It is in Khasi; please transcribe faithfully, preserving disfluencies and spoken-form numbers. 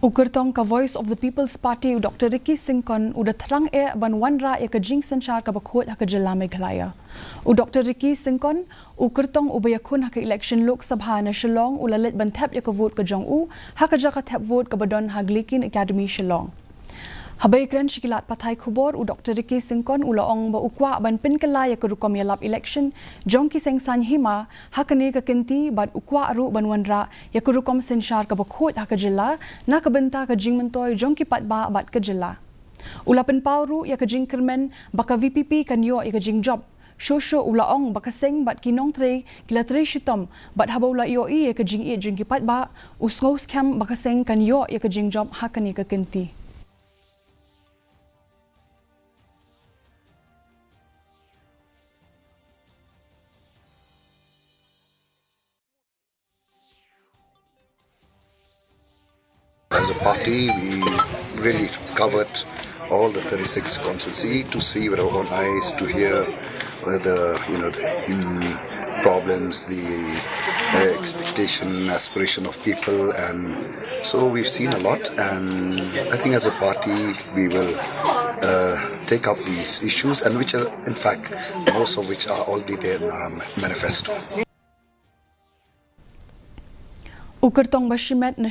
U kyrtong ka Voice of the People's Party, u Dr Ricky Syngkon, u da thrang eh ban wanrah ïa ka jingsynshar kaba khuid ha ka jylla Meghalaya. U Dr Ricky Syngkon u kyrtong uba ïakhun ha ka election Lok Sabha na Shillong u la leit ban thep ïa ka vote ka jong u ha ka jaka thep vote kaba don ha Gleekin Academy, Shillong. Haba ïakren sha ki lad pathai khubor, u Dr Ricky Syngkon u la ong ba u kwah ban pynkylla ïa ka rukom ïalap election jong ki seng saiñ hima ha kane ka kynti, bad u kwah ruh ban wanrah ïa ka rukom synshar kaba khuid ha ka jylla na ka bynta ka jingmyntoi jong ki paidbah bad ka jylla. U la pynpaw ruh ïa ka jingkyrmen ba ka VPP kan ïoh ïa ka jingjop. Shuh shuh u la ong ba ka seng bad ki nongtrei ki la trei shitom, bad haba u la ïohi ïa ka jingïeit jong ki paidbah, u sngew skhem ba ka seng kan ïoh ïa ka jingjop ha kane ka kynti. As a party, we really covered all the thirty-six constituency to see with our own eyes, to hear whether, you know, the hidden problems, the uh, expectation, aspiration of people, and so we've seen a lot. And I think as a party, we will uh, take up these issues, and which are, in fact, most of which are already there in our manifesto. U kyrtong ba shimet na